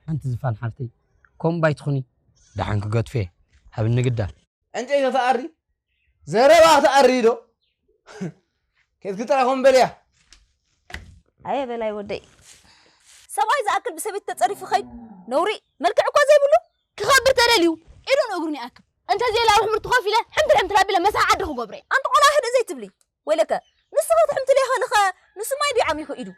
ሓንቲ ዝፋን ሓፍተይ ኮምባይ ትኹኒ ደሓን ክገድፌ ሃብኒ ግዳ። ዕንጨይቲ ተኣሪ፣ ዘረባ ተኣሪ ዶ? ኬድኪ ጥራይ ኮን በልያ። ኣየ በላይ ወደይ፣ ሰብኣይ ዝኣክል ብሰበይቲ ተጸሪፉ ኸይድ ነውሪ። መልክዕ እኳ ዘይብሉ። ክኸብር ተደልዩ ኢዱን እግሩን ይኣክብ። እንተዘየለ ኣብ ሕምርቱ ኮፍ ኢለ ሕምትል ሕምትል ኣቢለ መሳሕ ዓዲ ክገብሮ እየ። ኣንቲ ቆልዓ ህድእ ዘይትብሊ። ወይለከ፣ ንሱ ኸ ትሕምትል የኸልኸ፣ ንሱ ማይ ድዩ ዓሚኹ ኢዱ?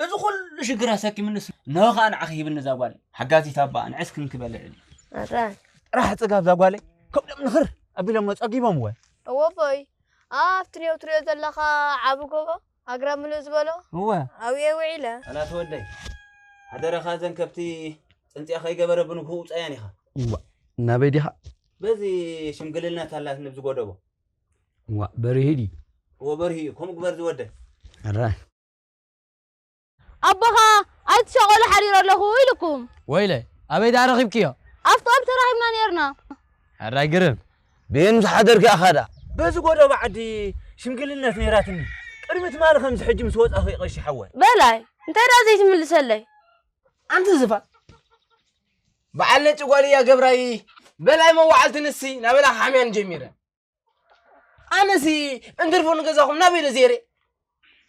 እዚ ኩሉ ሽግር ኣሰኪምንስ፣ እንሆ ኸኣ ንዓኺ ሂብኒ እዛ ጓል። ሓጋዚት ኣባ፣ ንዕስ ክንክበልዕ ኢሉ። ኣረ። ጥራሕ ጽጋብ እዛ ጓለይ፣ ከብዶም ንኽር ኣቢሎሞ ጸጊቦምወ። እወ ቦይ፣ ኣብቲ ኔው ትሪኦ ዘለኻ ዓቢ ጎቦ፣ ኣግራብ ምልእ ዝበሎ፣ እወ። ኣብየ ውዒለ። ኣላ ተወደይ፣ ሓደራኻ እዘን ከብቲ ጽንጽያ ከይገበረ ብንግሆ ውጻያን ኢኻ። እዋ፣ ናበይ ዲኻ? በዚ ሽምግልና ታላትኒ ብዝጎደቦ። እዋ፣ በርሂ ድዩ? እወ፣ በርሂ እዩ። ከምኡ ግበር ዝወደይ። ኣረ። ኣቦኻ ኣይትሸቐሉ ሓዲረ ኣለኹ ኢልኩም። ወይለ፣ ኣበይ ደኣ ረኺብክዮ? ኣብቲ ኦም ተራኺብና ነይርና። ሕራይ ግርም። ብየን ምስ ሓደርኪ ኣኻዳ? በዚ ጎደቦ ዓዲ ሽምግልነት ነይራትኒ። ቅድሚ ትማሊ ከምዚ ሕጂ ምስ ወጻኹ ይቐሺ ሓወ። በላይ፣ እንታይ ደኣ ዘይትምልሰለይ? ኣንቲ ዝፋን። በዓል ነጭ ጓል እያ ገብራይ። በላይ መዋዕልቲ ንሲ ናበላ ሓምያን ጀሚረ። ኣነሲ እንትርፎ ንገዛኹም ናበይ ዶ ዜሬ?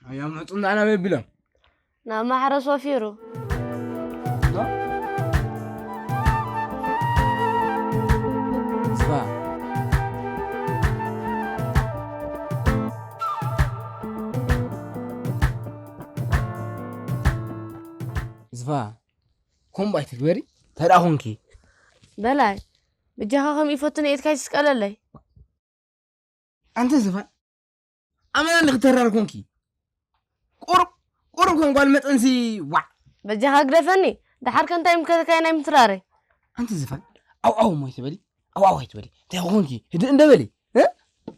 ኣያ መጹ እንዳ ናበይ ቢሎም? ናብ ማሕረስ ወፊሩ። ዝፋ። ዝፋ። ኮምባይ ትግበሪ? ተደኣ ኮንኪ። በላይ፣ ብጃኻ ከም ይፈቱኒ ኢድካ ይስቀለለይ። ኣንቲ ዝፋን፣ ኣመና እንዲ ክተራር ኮንኪ። ቁሩብ፣ ቁሩብ ከም ጓል መጠንሲ፣ ዋዕ። በጃኻ ግደፈኒ፣ ደሓር ከ እንታይ ምከተካይ ናይ ምትራረይ? ኣንቲ ዝፋን፣ ኣው ኣው እሞ ኣይትበሊ፣ ኣው ኣው ኣይትበሊ። እንታይ ኮንኪ? ህድእ እንደ በሊ፣ እ?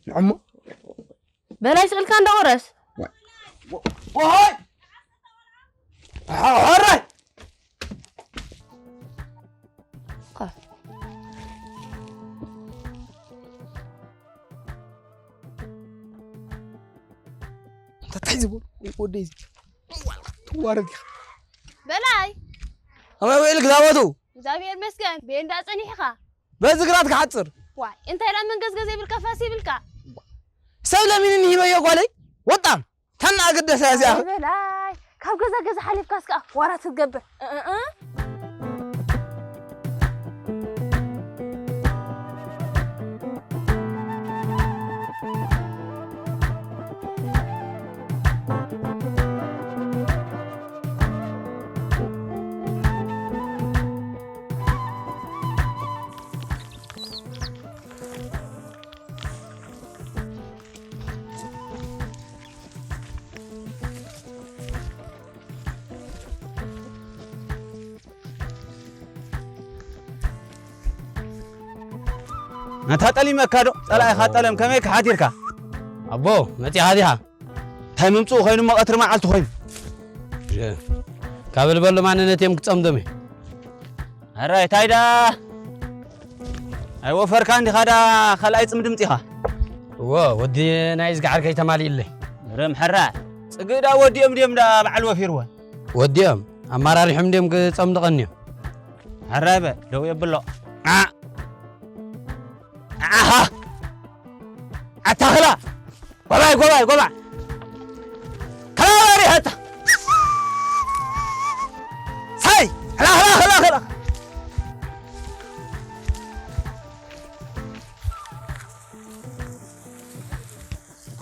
ንዕሞ። በላይ ስእልካ እንደ ቁረስ። ዋዕ። ወ-፣ ወሆይ! ሐ-፣ ሐራይ! እንታይ ዝበሉ ወደይ እዚ? ትዋረድ ኢኻ። በላይ። ኣማኑኤል ክዛወቱ። እግዚኣብሔር ይመስገን። ቤንዳ ጸኒሕኻ። በዚ ግራት ክሓጽር። ዋይ፣ እንታይ ደኣ መንገዝገዝ ይብልካ ፋስ ይብልካ? ሰብ ለሚንኒ ሂበዮ ጓለይ። ወጣም። ተና ኣገደሳ እዚኣ። ኣይ በላይ፣ ካብ ገዛ ገዛ ሓሊፍካስ ከኣ ዋራት ክትገብር። እ፣ እ፣ እ። ኣታ ጠሊመካ ዶ? ጸላኢኻ ጠለም ከመይ ክሓቲርካ? ኣቦ፣ መጺኻ ዲኻ? እንታይ ምምጽኡ ኮይኑ እሞ ቀትሪ መዓልቲ ኮይኑ? ካብ ልበሉ ማንነት እዮም ክጸምዶም እዩ። ኣራይ፣ እንታይ ዳ? ኣይወፈርካን ዲኻ ዳ ካልኣይ ጽምዲ ምጺኻ? እዎ፣ ወዲ ናይ እዝግዓር ከይተማሊእለይ። ርም ሕራ፣ ጽግእ ዳ ወዲኦም ድዮም ዳ በዓል ወፊርወን? ወዲኦም፣ ኣመራሪሖም ድዮም ክጸምዱ ቀንዮም? ሕራይ በ፣ ደው የብሎ። ዓ-፣ ዓኻ! ኣታኽላ! ጎባይ፣ ጎባይ፣ ጎባይ! ከላባሪ ሃታ! ሳይ! ኸላ፣ ኸላ፣ ኸላ፣ ኸላ!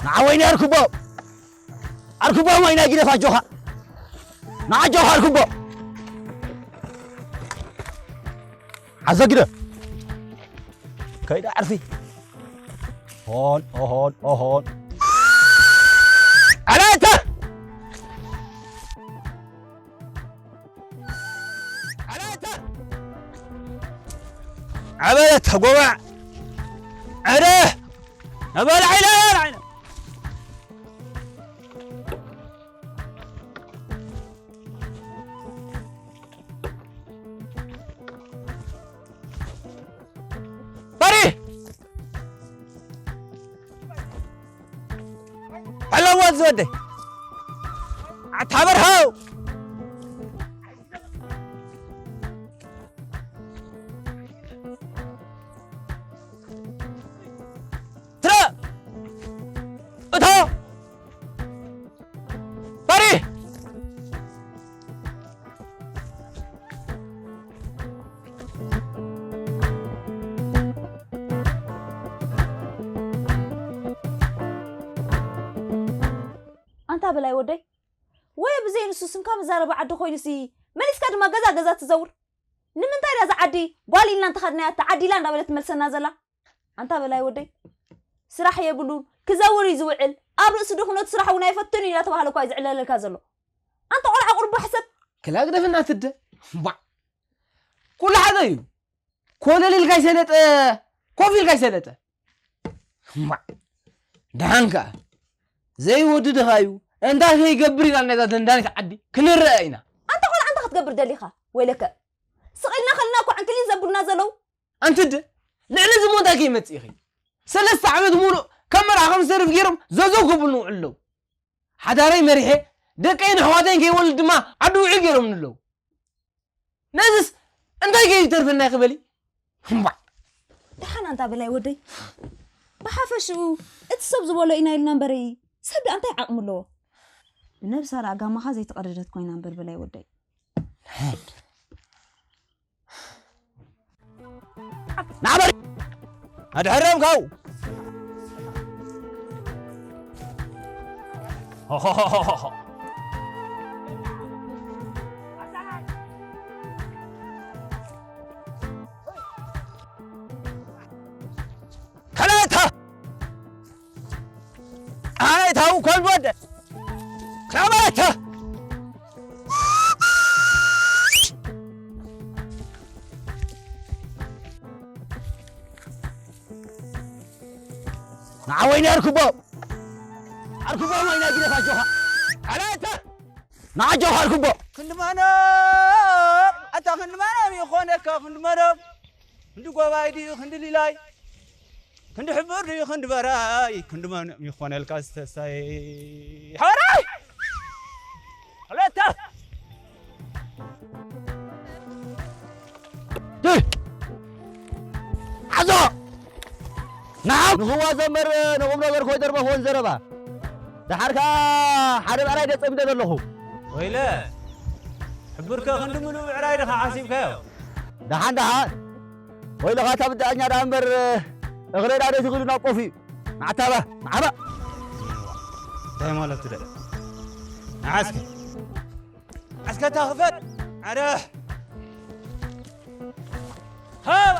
ንዓወይኒ ኣርክቦ! ኣርክቦ ማይ ናይ ግደፍ ኣጆኻ! ንዓጆኻ ኣርክቦ! ዓዘ ግደፍ! ከይዳ ዓርፊ! ሆን፣ ኦሆን፣ ኦሆን! ኣላታ! ኣላታ! ዓበለት ተጎባዕ! ዕረ! ኣበል ዓይነ፣ ኣበል ዓይነ! በሪ! ሕለዎ ዝወደይ! ኣታ በርሃው! ትረ! እቶ! በሪ! ኣንታ በላይ ወደይ፣ ወይ ብዘይ ንሱ ስምካ መዛረቢ ዓዲ ኮይኑሲ፣ መሊስካ ድማ ገዛ ገዛ ትዘውር። ንምንታይ እያ እዛ ዓዲ ጓል ኢልና እንተኸድናያ እታ ዓዲ ኢላ እንዳበለት ትመልሰና ዘላ? ኣንታ በላይ ወደይ፣ ስራሕ የብሉን፣ ክዘውር እዩ ዝውዕል፣ ኣብ ርእሲ ድኽነቱ ስራሕ እውን ኣይፈትን እዩ እንዳተባህለ እኳ እዩ ዝዕለለልካ ዘሎ። ኣንታ ቆልዓ ቁርባ ሕሰብ። ክላ ግደፍና ትደ። ባ። ኩሉ ሓደ እዩ። ኮለል ኢልካ ይሰለጠ፣ ኮፍ ኢልካ ይሰለጠ። ባ። ደሓን ከኣ ዘይወድድኻ እዩ። እንታይ ከይገብር ኢላ ነዛ ደንዳኒት ዓዲ ክንረአ ኢና። ኣንታ ቆልዓ እንታይ ክትገብር ደሊኻ? ወይለከ። ስቕ ኢልና ከለና እኮ ዕንክሊል ዘብሉና ዘለዉ። ኣንቲ ድ-፣ ልዕሊ እዚ ሞ እንታይ ከይመጽእ ኢኺ? ሰለስተ ዓመት ሙሉእ ከም መርዓ ከም ዝተርፍ ገይሮም ዘዘው ክብሉኒ ውዕል ኣለዉ። ሓዳረይ መሪሐ፣ ደቀይን ኣሕዋተይን ከይወልድ ድማ ዓዲ ውዒል ገይሮምኒ ኣለዉ። ነዝስ እንታይ ከይተርፈና ኢኺ በሊ? እምባዕ። ደሓን ኣንታ በላይ ወደይ። ብሓፈሽኡ እቲ ሰብ ዝበሎ ኢና ኢልና እምበሪ፣ ሰብ ደኣ እንታይ ዓቕሚ ኣለዎ? ብነብሳ ደኣ ጋማኻ ዘይተቐደደት ኮይና እምበር በላይ ወደይ። ናበል ኣድሕረም ካው። ከላታ ኣይ ታው ኮል ወደ ከላታ ንዓወይኒ ኣርክቦ ኣርክቦ ወይና ግደፍ ኣጆኻ ኣላታ ንዓጆኻ ኣርክቦ ክንዲ ማኖም ኣታ ክንዲ ማኖም ይኾነካ ክንዲ ማኖም ክንዲ ጎባይ ድዩ ክንዲ ሊላይ ክንዲ ሕቡር ድዩ ክንዲ በራይ ክንዲ ማኖም ይኾነልካ ዝተሳይ ሓራይ ኣላታ ንዓው ንኽዋ ዘንበር ንቑም ነገር ኮይደርበኽዎን ዘረባ። ደሓር ከኣ ሓደ ብዕራይ ደጸሚደ ዘለኹ። ወይለ፣ ሕቡርከ ክንዲ ምሉእ ብዕራይ ድኻ ሓሲብካዮ? ደሓን ደሓን። ወይለኻ እታ ብዳኛ ደኣ እምበር፣ እኽለ ደኣ ደይትኽእሉ ናብ ቆፍ እዩ። ንዓታባ፣ ንዓባ። እንታይ ማለት ደ? ንዓ እስከ። እስከ እታ ክፈት። ኣረ። ሃባ።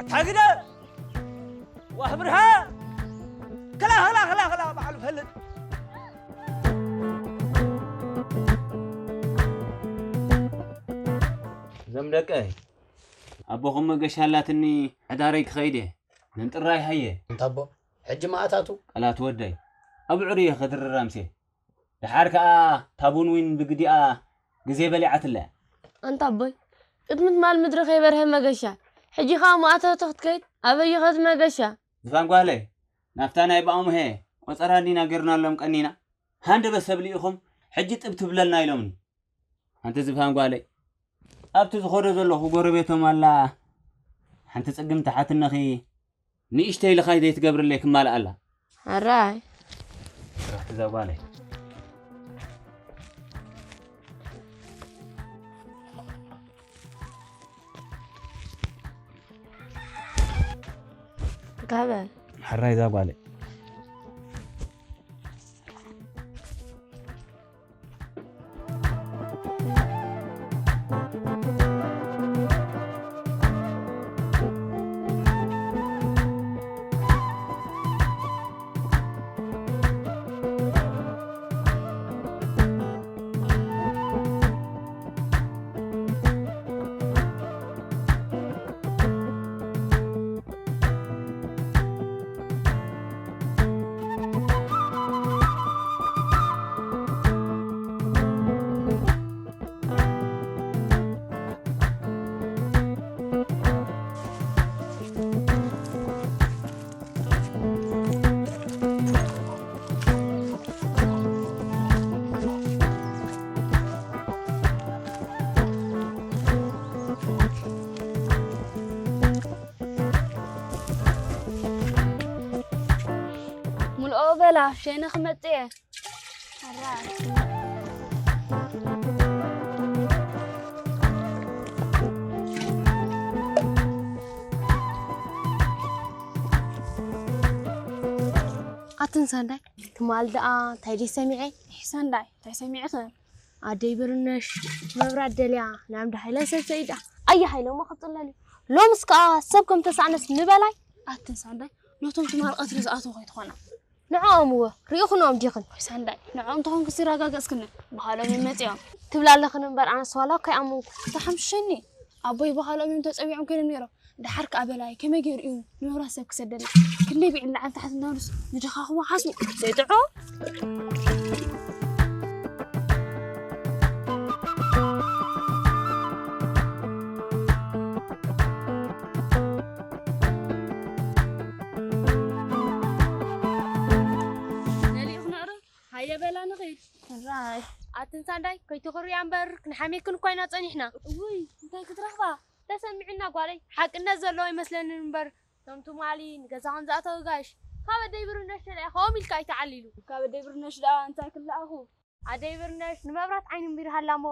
ኣታ ግደ። ዋህ ብርሃ። ክላ፣ ክላ፣ ክላ፣ ክላ፣ በዓል ፈልጥ። እዞም ደቀይ፣ ኣቦኹም መገሻ ኣላትኒ፣ ሕዳረይ ክኸይድ እየ። ምንጥራይ ሃየ። እንታ ኣቦ፣ ሕጂ መኣታቱ? ቃላት ወደይ፣ ኣብ ዕሩ እየ ከድርር ኣምሴ። ደሓር ከኣ ታቡን ዊን ብግዲኣ ግዜ በሊዓትለ። ኣንታ ኣቦይ፣ ቅድሚ ትማል ምድሪ ከይበርሀ መገሻ፣ ሕጂ ከኣ መኣታቱ ክትከይድ ኣበይ ኸት መገሻ? ዝፋን ጓለይ፣ ናብታ ናይ ብኣሙሄ ቆጸራ እንዲና ጌርናሎም ቀኒና። ሃንደበት ሰብ ልኢኹም፣ ሕጂ ጥብ ትብለልና ኢሎምኒ። ኣንቲ ዝፋን ጓለይ፣ ኣብቲ ዝኾዶ ዘለኹ ጎረቤቶም ኣላ ሓንቲ ጽግም ተሓትነኺ ንእሽተይ ኢልኻ ዘይትገብርለይ ክማልእ ኣላ። ኣራይ። ስራሕቲ እዛ ጓለይ። ጋበ። ሕራይ እዛ ጓለይ። ሙልኦ በላ፣ ሸይነ ክመጽእ እየ። ኣትን ሳንዳይ፣ ትማል ደኣ እንታይ ደይ ሰሚዐ? ሳንዳይ፣ እንታይ ሰሚዕኽን? ኣደይ ብርነሽ መብራት ደልያ ናብ እንዳ ሃይለ ሰብ ሰይዳ። ኣየ ሃይለ እሞ ክጽለል እዩ። ሎምስ ከኣ ሰብ ከም ተሳእነስ ንበላይ። ኣትን ሳንዳይ፣ ነቶም ትማል ቀትሪ ዝኣተዉ ከይትኾና። ንዕኦም እወ ርኢኹኖም ዲኽን? ወይ ሳንዳይ፣ ንዕኦም ተኾንኩ ዝረጋገጽክኒ ባህሎም እዮም መጺኦም። ትብላ ኣለኽን እምበር ኣነስ ዋላ እኮ ኣይኣመንኩ። ተሓምሽሸኒ። ኣቦይ ባህሎም እዮም ተጸዊዖም ከይዶም ነይሮም። ደሓር ከኣ በላይ ከመይ ገይሩ እዩ ንመብራት ሰብ ክሰደልና? ክንደይ ብዒል ላዕሊ ታሕቲ እናበሉስ ንድኻኹም ሓስቡ ዘይጥዑ። ነሊእኹ ንዕሩ ሃየ በላ ንኺድ። ራይ ኣትን ሳንዳይ ከይትኽርያ እምበር ክንሓሜክን እኳ ኢና ጸኒሕና። እውይ እንታይ ክትረኽባ? ተሰሚዕና ጓለይ፣ ሓቅነት ዘለዎ ይመስለኒ እምበር፣ ቶም ትማሊ ንገዛኽን ዝኣተው ጋሽ፣ ካብ ኣደይ ብርነሽ ተለኢኾም ኢልካ እዩ ተዓሊሉ። ካብ ኣደይ ብርነሽ ደኣ እንታይ ክለኣኹ? ኣደይ ብርነሽ ንመብራት ዓይኒ እምቢርሃላ እሞ፣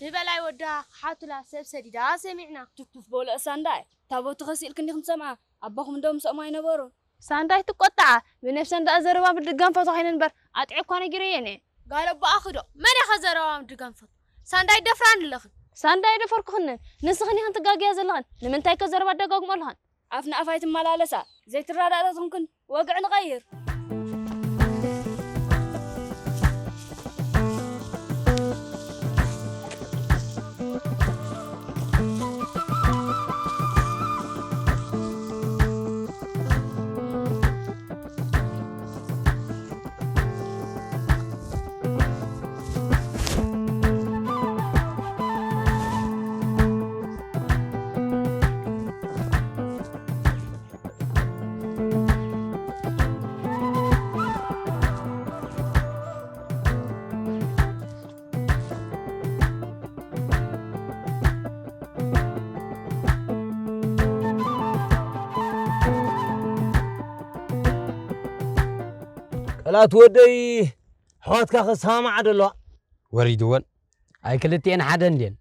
ንበላይ ወዳ ክሓቱላ ሰብ ሰዲዳ ሰሚዕና። ቱፍቱፍ በሎ ሳንዳይ፣ ታቦት ተኸሲእልክኒ ክንሰምዓ፣ ኣቦኹም እንዶ ምስኦም ኣይነበሩን። ሳንዳይ ትቆጣዓ፣ ብነብሰን ደኣ ዘረባ ምድጋም ፈቶ ኮይነን እምበር፣ ኣጥዒ እኳ ነጊረየን እየ። ጋል ኣቦኣኺ ዶ? መን ኢኻ ዘረባ ምድጋም ፈቶ? ሳንዳይ ደፍራን ኣለኽን። ሳንዳይ ደፈርኩኽንን፣ ንስኽን ኢኽን ትጋገያ ዘለኽን። ንምንታይ ከ ዘረባ ትደጋግሞ ኣለኽን? ኣፍ ንኣፍ ኣይትመላለሳ። ዘይትረዳዳ ተኾንክን ወግዒ ንቐይር። ጸላእቲ ወደይ፣ ኣሕዋትካ ከሰማምዓ ደለዋ። ወሪድወን። ኣይ ክልቲኤን ሓደ እንድየን።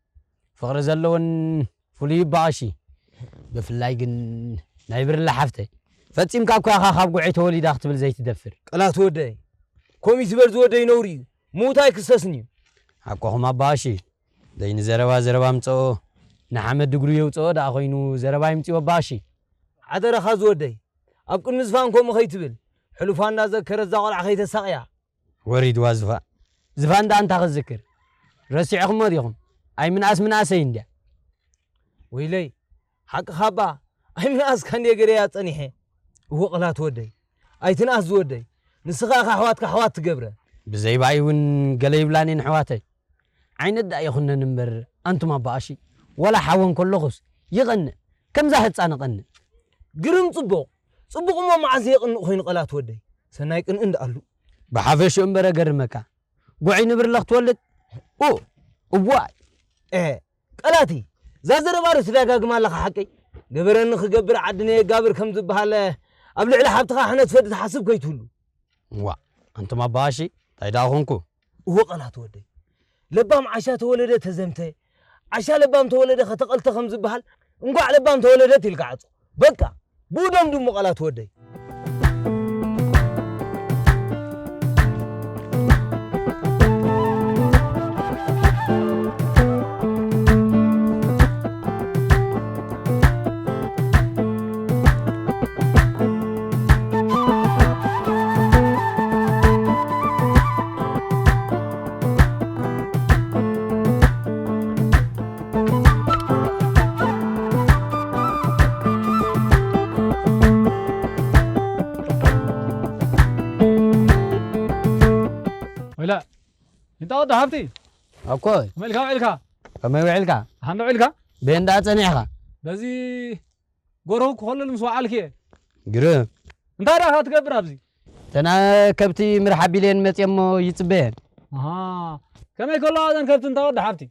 ፍቕሪ ዘለወን ፍሉይ ይበኣሺ። ብፍላይ ግን ናይ ብርለ ሓፍተይ። ፈጺምካ እኳ ኢኻ ካብ ጉዐይ ተወሊዳ ክትብል ዘይትደፍር። ጸላእቲ ወደይ፣ ኮሚት በል ዝወደይ ነውሪ እዩ። ምዉት ኣይክሰስን እዩ። ሓቆኹም ኣባኣሺ። ዘይንዘረባ ዘረባ ምጽኦ፣ ንሓመድ ድግሩ የውጽኦ ደኣ ኮይኑ ዘረባ ይምጽኦ ኣባኣሺ። ሓደራኻ ዝወደይ፣ ኣብ ቅድሚ ዝፋን ከምኡ ከይትብል። ሕሉፋ እንዳዘከረት እዛ ቆልዓ ከይተሳቕያ። ወሪድዋ ዝፋን። ዝፋን ደኣ እንታይ ክዝክር? ረሲዕኹሞ ዲኹም? ኣይ ምንኣስ ምንኣሰይ እንድያ። ወይለይ፣ ሓቅኻ እባ፣ ኣይ ምንኣስካ እንድየ ገረያ ጸኒሐ። እወ ጸላእቲ ወደይ፣ ኣይትንኣስ ዝወደይ፣ ንስኻ ኢኻ ኣሕዋትካ ኣሕዋት ትገብረ። ብዘይ ባይ እውን ገለ ይብላን እየን ኣሕዋተይ። ዓይነት ደኣ ይኹነን እምበር፣ ኣንቱም ኣባኣሺ፣ ዋላ ሓወን ከለኹስ ይቐንእ፣ ከምዛ ህጻን እቐንእ። ግርም ጽቡቕ፣ ጽቡቕ እሞ መዓዝ የቕንእ ኮይኑ ጸላእቲ ወደይ፣ ሰናይ ቅንእ እንድኣሉ። ብሓፈሽኡ እምበር ኣገርመካ፣ ጉዐይ ንብርለ ክትወልድ፣ ኡ፣ እዋይ። ኤ፣ ጸላእቲ፣ እዛ ዘረባ ዶ ትደጋግማ ኣለኻ ሓቀይ? ገበረኒ ክገብር ዓድኒ የጋብር ከም ዝበሃል፣ ኣብ ልዕሊ ሓብትኻ ሕነ ትፈዲ ትሓስብ ከይትህሉ። ዋ፣ ኣንቱም ኣባኣሺ፣ እንታይ ደኣ ኾንኩ? እወ ጸላእቲ ወደይ። ለባም ዓሻ ተወለደ ተዘምተ፣ ዓሻ ለባም ተወለደ ከተቐልተ ከም ዝበሃል፣ እንቋዕ ለባም ተወለደት ኢልካ ዓጾ። በቃ፣ ብኡ ደምድሙ ጸላእቲ ወደይ። ወይላ፣ እንታ ወዲ ሓብቲ? ኣኮይ። ከመይ ኢልካ ውዒልካ? ከመይ ውዒልካ? ደሓን ዶ ውዒልካ? በየን ደኣ ጸኒሕካ? በዚ ጎርሁ ክኸልል ምስ ወዓልክየ። ግርም። እንታይ ደኣ ትገብር ኣብዚ? እተን ከብቲ ምርሓ ቢለን መጽየሞ ይጽበየን። ኣሃ። ከመይ ከለዋ እዘን ከብቲ እንታ ወዲ ሓብቲ?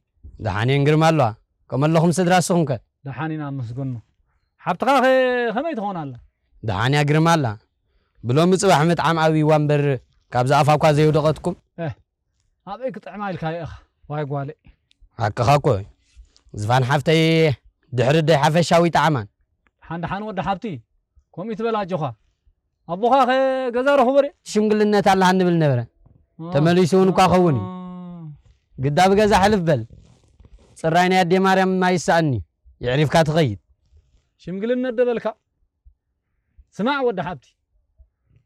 ደሓን እየን ግርም ኣለዋ። ከምኡ ኣለኹም ስድራ እስኹም ከ? ደሓን ኢና መስገኖ። ሓብትኻ ከ ከመይ ትኾን ኣላ? ደሓን እያ ግርም ኣላ። ብሎሚ ጽባሕ ምጥዓም ኣብይዋ እምበር ካብዚ ኣፋ እኳ ዘየውደቐትኩም። ኣበይ ክጥዕማ ኢልካዮ ኢኻ? ዋይ ጓለይ። ሓቅኻ እኮ እዩ። ዝፋን ሓፍተይ ድሕሪ ደይ ሓፈሻዊ ጣዕማን። ደሓን ደሓን ወዲ ሓብቲ። ከምኡ ትበል ኣጆኻ። ኣቦኻ ከ ገዛ ረኽቦ ዶ? ሽምግልነት ኣለሃ ንብል ነበረ። አ፣ ተመሊሱ እውን እኳ ኸውን እዩ። አ። ግዳ ብገዛ ሕልፍ በል። ጽራይ ናይ ኣዴ ማርያም ማይ ይሰኣኒ። የዕሪፍካ ትኸይድ። ሽምግልነት ደበልካ? ስማዕ ወዲ ሓብቲ።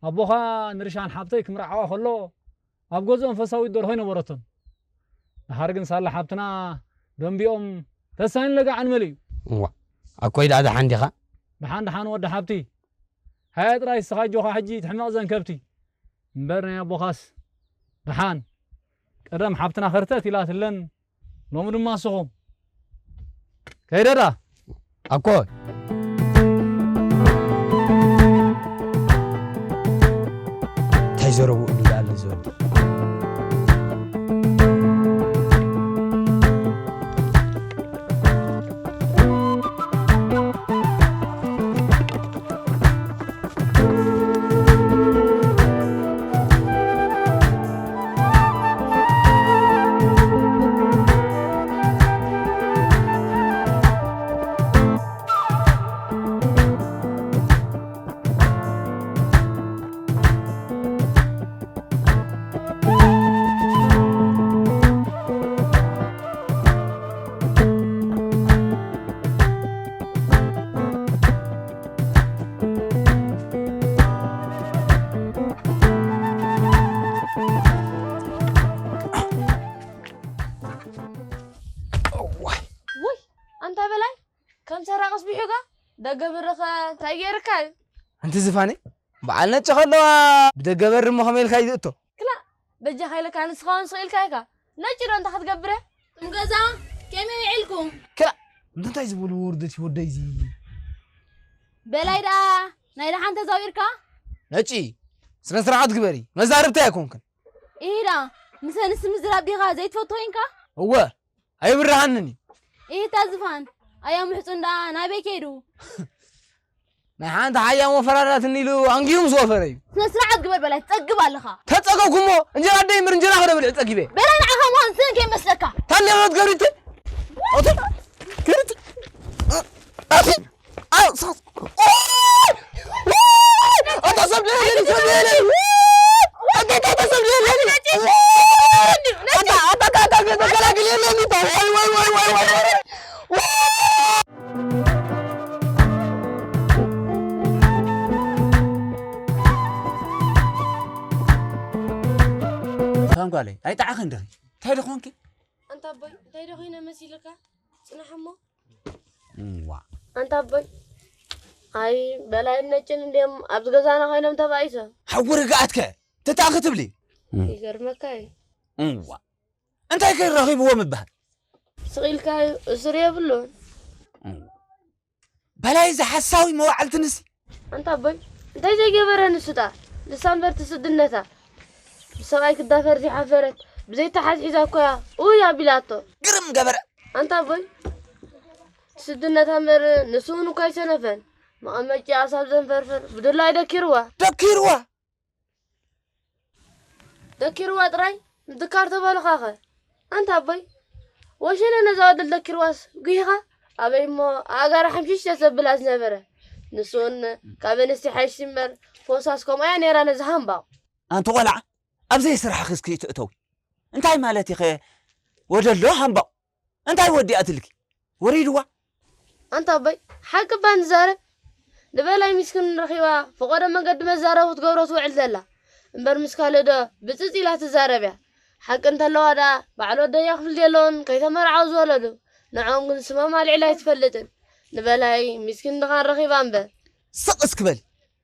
ኣቦኻ ንርሻን ሓብተይ ክምርዓዋ ከሎ ኣብ ገዝኦም ፈሳዊት ደርሆ ኣይነበረቶን። ድሓር ግን ሳላ ሓብትና ደንቢኦም ተሳይን ለጋዕን መሊኡ። እዋ፣ ኣኮይ ደኣ ደሓን ዲኻ? ደሓን ደሓን ወዲ ሓብቲ። ሃየ ጥራይ እስኻ ኣጆኻ ሕጂ ትሕመቕ ዘን ከብቲ። እምበር ናይ ኣቦኻስ ደሓን። ቀደም ሓብትና ከርተት ኢላትለን ሎሚ ድማ ንስኹም። ከይደ ዳ። ኣኮ። እንታይ ዘረብኡ እንዲ ኣሎ እዚ ወዲ? ውይ፣ ኣንታ በላይ፣ ከም ሰራቕ ኣስቢሑካ? ደገ በርኸ እንታይ ገይርካ እዩ? ኣንቲ ዝፋነይ፣ በዓል ነጭ ከለዋ ብደገ በር እሞ ከመይ ኢልካ እዩ ዝእቶ? ክላእ፣ በጃኻ ኢለካ ንስኻ እውን ስቕ ኢልካ ኢኻ። ነጭ ዶ እንታይ ክትገብር እያ? እቶም ገዛ ከመይ ውዒልኩም? ክላእ፣ እንታይ ዝበሉ ውርደት እዩ ወደይ እዚ? በላይ ደኣ ናይ ደሓን ተዛዊርካ? ነጭ፣ ስነ ስርዓት ግበሪ፣ መዛርብቲ ኣይኮንክን። ኢዳ፣ ምሰንስ ምዝራብ ዲኻ ዘይትፈትዎ ኢንካ? እወ፣ ኣይብርሃንን እዩ። ኢታ ዝፋን፣ ኣያ ምሕጹን ደኣ ናበይ ከይዱ? ናይ ሓንቲ ሓያም ወፈራዳትኒ ኢሉ ኣንጊሩ ምስ ወፈረ እዩ። ስነ ስርዓት ግበር በላይ፣ ትጸግብ ኣለኻ። ተጸገብኩሞ እንጀራ ኣደይ እምበር እንጀራ ከደብልዕ ጸጊበ። በላይ ንዓኻ ምዃን ስእን ከይመስለካ። ታዲያ ክትገብሪት? ኣቲ ክሪት ኣቲ ኣው ሳስ ኣታ ሰብ ደለኒ ሰብ ደለኒ ኣታ ኣታ ሰብ ደለኒ ኣታ ኣታ ኣታ ገላግል የለኒ ወይ ወይ ወይ ወይ ወይ ፋንጓለይ ኣይጣዓኸን ደኺ እንታይ ደኾንኪ ኣንታ ኣቦይ እንታይ ዶ ኮይነ መሲልካ ጽናሕ እሞ እዋ ኣንታ ኣቦይ ኣይ በላይን ነጭን እንዲም ኣብዚ ገዛና ኮይኖም ተባኢሶም ሓዊ ርግኣትከ ትታእ ክትብሊ ይገርመካ እዩ እዋ እንታይ ከይረኺብዎም እበሃል ስቕ ኢልካ እዩ እሱር የብሉን በላይ እዚ ሓሳዊ መዋዕልቲ ንሲ ኣንታ ኣቦይ እንታይ ዘይገበረ ንሱጣ ንሳ እምበር ትስድነታ ብሰብኣይ ክዳፈር ዘይሓፈረት ብዘይተሓዝሒዛ እኮያ ኡይ ኣቢላቶ ግርም ገበረ ኣንታ ኣቦይ ትስድነታ እምበር ንሱ እውን እኳ ኣይሰነፈን መቐመጭ ኣሳብ ዘንፈርፍር ብድላይ ደኪርዋ ደኪርዋ ደኪርዋ ጥራይ ምድካር ተበልኻኸ ኣንታ ኣቦይ ወሸለ ነዛ ወደል ደኪርዋስ ጉሂኻ ኣበይ እሞ ኣእጋራ ሓምሽሽ ዘብላ ዝነበረ ንሱን ካብ ኣንስቲ ሓይሽ እምበር ፎሳስ ከምኣ እያ ነይራ ነዚ ሃምባቕ ኣንቲ ቆልዓ ኣብ ዘይስራሕኺ እስኪ ትእተዊ እንታይ ማለት ኢኸ ወደሎ ሃምባቕ እንታይ ወዲኣትልኪ ወሪድዋ ኣንታ ኣቦይ ሓቂ እባ ንዛረብ ንበላይ ሚስክን ረኺባ ፈቐዶ መገዲ መዛረቡ ትገብሮ ትውዕል ዘላ እምበር ምስ ካልእ ዶ ብፅፅ ኢላ ትዛረብ እያ ሓቂ እንተለዋ ደኣ ባዕል ወደያ ክፍል የለውን ከይተመርዓው ዝወለዱ ንዕኦም ግን ስሞም ኣልዒላ ኣይትፈልጥን ንበላይ ሚስክን ድኻን ረኺባ እምበር ስቕ እስክበል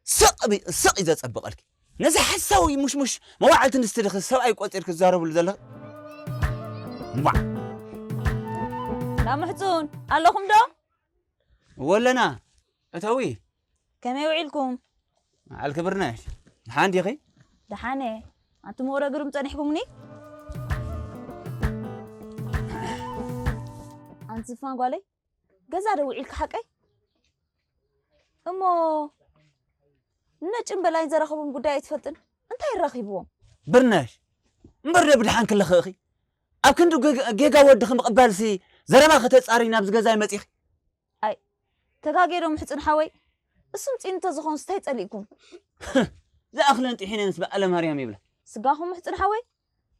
ስቕ ብ- ስቕ እዩ ዘጸብቐልኪ ነዚ ሓሳዊ ሙሽሙሽ መዋዕልቲ ንስቲ ድኺ ሰብኣይ ቆጺር ክዛረብሉ ዘለኺ እምቧዕ ላምሕጹን ኣለኹም ዶ ወለና እተዊ ከመይ ውዒልኩም መዓል ክብርነሽ ደሓን ዲኺ ደሓነ ኣንቱም ወረ ግርም ጸኒሕኩምኒ ኣንቲ ዝፋን ጓለይ ገዛ ዶ ውዒልካ ሓቀይ እሞ ነጭን በላይን ዘራኸቦም ጉዳይ ኣይትፈልጥን እንታይ ይራኺብዎም ብርነሽ እምበር ዶ ብድሓን ክለኽእኺ ኣብ ክንዲ ጌጋ ወድኺ ምቕባልሲ ዘረባ ከተጻሪ ናብዚ ገዛ ይመጺኺ ኣይ ተጋጌዶ ምሕጽን ሓወይ እሱም ጺን እንተዝኾንስ እንታይ ጸሊእኩም ዝኣኽለን ጥሒነንስ በኣለ ማርያም ይብላ ስጋኹም ምሕጽን ሓወይ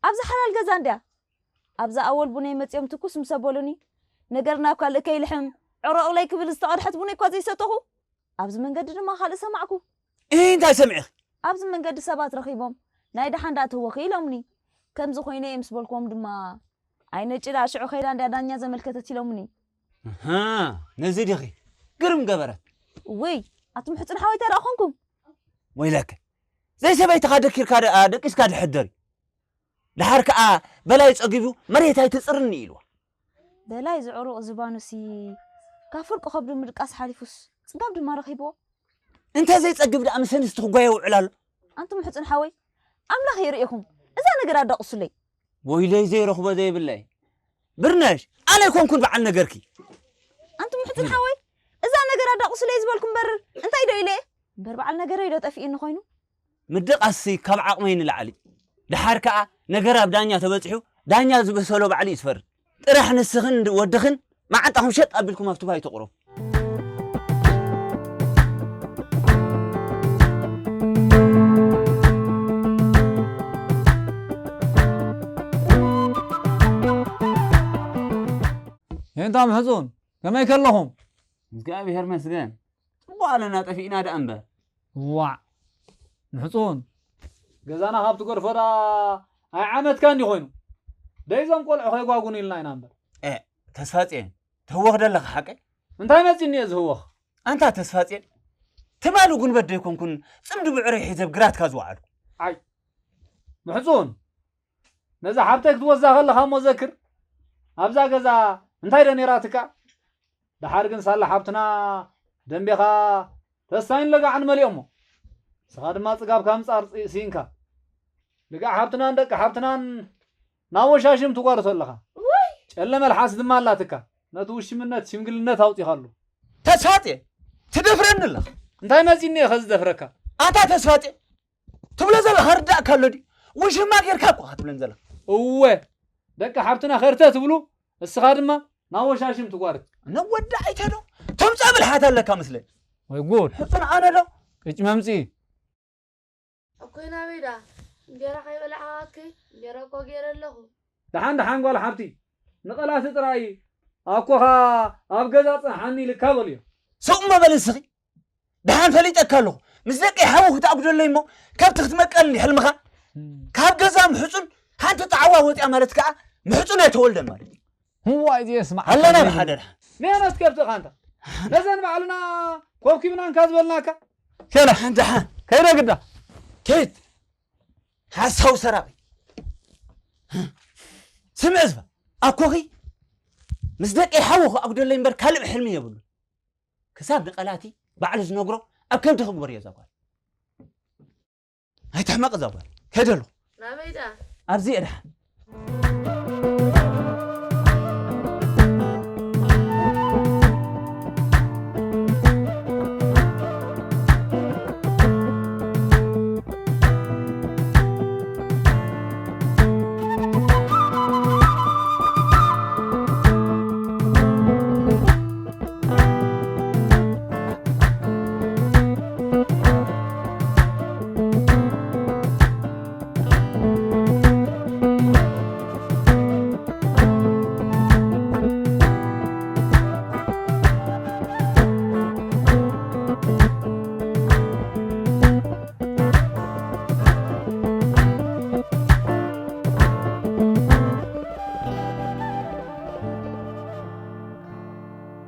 ኣብዚ ሓላል ገዛ እንድያ ኣብዛ ኣወል ቡነይ መጺኦም ትኩስ ምስ ኣበሉኒ ነገር ናብ ካልእ ከይልሕም ዕሮቕለይ ክብል ዝተቐድሐት ቡነይ እኳ ዘይሰተኹ ኣብዚ መንገዲ ድማ ካልእ ሰማዕኩ እህ እንታይ ሰሚዕኺ ኣብዚ መንገዲ ሰባት ረኺቦም ናይ ደሓን ደኣ ተወኺ ኢሎምኒ ከምዚ ኮይነ እየ ምስ በልክዎም ድማ ኣይ ነጭ ደኣ ሽዑ ከይዳ እንድያ ዳኛ ዘመልከተት ኢሎምኒ እህ ነዚ ዲኺ ግርም ገበረት ውይ ኣቱም ሕፅን ሓወይ እንታይ ደኣ ኮንኩም ወይለከ ዘይሰበይትኻ ደኪርካ ደኣ ደቂስካ ድሕደር እዩ ድሓር ከኣ በላይ ጸጊቡ መሬት ኣይትጽርኒ ኢልዋ። በላይ ዝዕሩቕ ዝባኑሲ ካብ ፍርቂ ከብዱ ምድቃስ ሓሊፉስ ጽጋብ ድማ ረኺብዎ። እንተ ዘይጸግብ ደኣ ምስ ኣንስቲ ክጓየ ይውዕል ኣሎ። ኣንቱም ሕጽን ሓወይ ኣምላኽ የርእኹም እዛ ነገር ኣዳቕሱለይ። ወይለይ ዘይረኽቦ ዘይብለይ ብርነሽ ኣነ ኣይኮንኩን በዓል ነገርኪ። ኣንቱም ሕጽን ሓወይ እዛ ነገር ኣዳቕሱለይ ዝበልኩም በርር እንታይ ዶ ኢለ እምበር በዓል ነገረይ ዶ ጠፊእኒ ኮይኑ። ምድቃስሲ ካብ ዓቕመይ ንላዕሊ ደሓር ከኣ ነገር ኣብ ዳኛ ተበጺሑ ዳኛ ዝበሰሎ ባዕሉ እዩ ዝፈርድ ጥራሕ ንስኽን ወድኽን መዓንጣኹም ሸጥ ኣቢልኩም ኣብቲ ባይቶ ቁረቡ ሄንታ ምሕጹን ከመይ ከለኹም እግዚኣብሔር መስገን ጽቡቕ ኣለና ጠፊእና ደኣ እምበር። ዋዕ ምሕጹን ገዛና ካብ ትገድፎ ደኣ ኣይዓመትካ እንዲ ኮይኑ። ደይዞም ቆልዑ ከይጓጉኑ ኢልና ኢና እምበር። ኤእ ተስፋጽየን ትህወኽ ደለኻ ሓቀይ? እንታይ መጺኒ እየ ዝህወኽ? ኣንታ ተስፋጽየን ትማሊ ጉንበት ደይኮንኩን ጽምዲ ብዕረይ ሒዘ ኣብ ግራትካ ዝወዓልኩ። ኣይ ምሕጹን ነዛ ሓብተይ ክትወስዳ ከለኻ እሞ ዘክር ኣብዛ ገዛ እንታይ ዶ ነይራትካ? ደሓር ግን ሳላ ሓብትና ደንቤኻ ተስፋይን ለጋዕን መሊኦሞ። ንስኻ ድማ ጽጋብካ ምጻር ስኢንካ። ልጋዕ ሓብትናን ደቂ ሓብትናን ናብ ወሻሽም ትጓርቶ ኣለኻ። ጨለ መልሓስ ድማ ኣላትካ። ነቲ ውሽምነት ሽምግልነት ኣውጺኻሉ። ተሳጥየ ትደፍረኒ ኣለኻ። እንታይ መጺኒ እየ ከዚ ዘፍረካ? ኣታ ተስፋጼ፣ ትብሎ ዘለኻ ርዳእካ ኣሎ ድዩ? ውሽማ ጌርካ እኮ ኢኻ ትብለን ዘለኻ። እወ፣ ደቂ ሓብትና ከርተ ትብሉ፣ እስኻ ድማ ናብ ወሻሽም ትጓርት። ነወዳኢተ ዶ? ቶም ጸብል ሓት ኣለካ መስለኒ። ወይ ጉድ። ሕጽን ኣነ ዶ? ቅጭ መምጺ። ኣኮይ ናበይ ደኣ? እንጀራ ከይበላዕካ ኣከይ? እንጀራ እኮ ገይረ ኣለኹ። ደሓን ደሓን ጓል ሓብቲ፣ ንቐላቲ ጥራይ ኣኮኻ ኣብ ገዛ ጽንሓኒ ኢልካ በልዮ። ስቕ እሞ በል ንስኺ። ደሓን ፈሊጠካ ኣለኹ። ምስ ደቂ ሓዊ ክትኣጉደለይ እሞ ከብቲ ክትመቀል እንዲ ሕልምኻ። ካብ ገዛ ምሕጹን ሓንቲ ጣዕዋ ወጽያ ማለት ከኣ ምሕጹን ኣይተወልደን ማለት እዩ። እዋይ ዘየስማዕ ኣለና ብሓደ ደሓን። ነየነት ከብትኻ እንታ ነዘን ባዕልና ኮብኪብና እንካ ዝበልናካ። ከለ ደሓን ከይደ ግዳ ከይድ ሓሳው ሰራቂ። ስምዕ ዝባ ኣኮኺ ምስ ደቂ ሓዊ ክኣጉደለይ እምበር ካልእ ሕልሚ የብሉ። ክሳብ ንቐላቲ ባዕሉ ዝነግሮ ኣብ ከብዲ ክግበር እዮ ዛጓል። ኣይትሕመቕ ዛጓል። ከይደ ኣለኹ። ናበይ ደኣ? ኣብዚ እየ ደሓን።